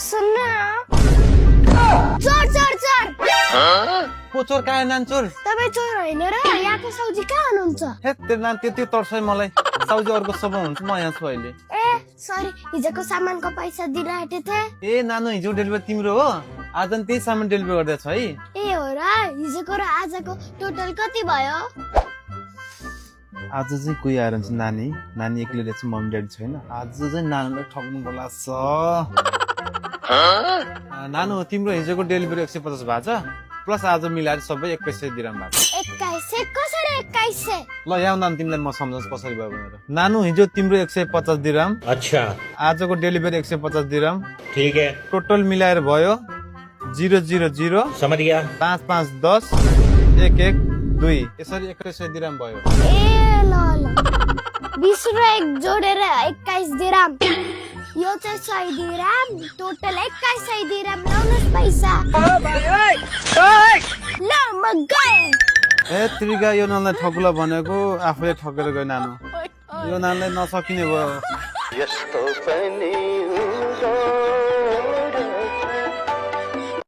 सुन्न चोर चोर चोर को चोर कहाँ नान चोर तपाईँ चोर होइन र यहाँको सब्जी कहाँ हुनुहुन्छ हे तेरो नाम त्यो तर्छ मलाई साउजी अर्को सब हुन्छ म यहाँ छु अहिले ए सरी हिजोको सामानको पैसा दिन आँटे थिएँ ए नानु हिजो डेलिभरी तिम्रो हो आज नि त्यही सामान डेलिभरी गर्दैछ है ए हो र हिजोको र आजको टोटल कति भयो आज चाहिँ कोही आएर हुन्छ नानी एक्लै रहेछ मम्मी ड्याडी छैन आज चाहिँ नानुलाई ठग्नु बोला छ नानु तिम्रो हिजोको डेलिभरी 150 भएको छ प्लस आज मिलाएर सबै 2100 दिराम भएको 2100 कसरी 2100 ल यहाँ नानु तिमीलाई म सम्झाउँछु कसरी भयो भनेर नानु हिजो तिम्रो 150 दिराम अच्छा आजको डेलिभरी 150 दिराम ठीक है टोटल मिलाएर भयो 000 समझ गया 5510 112 यसरी 2100 दिराम भयो ए ल ल 20 र 1 जोडेर 21 दिराम यो चाहिँ 100 दिराम टोटल 2100 दिराम लाउनुस् पैसा ल म गए ए त्रिका यो नानीलाई ठगुला भनेको आफूले ठगेर गयो नानु यो नानीलाई नसकिने भयो यस्तो पनि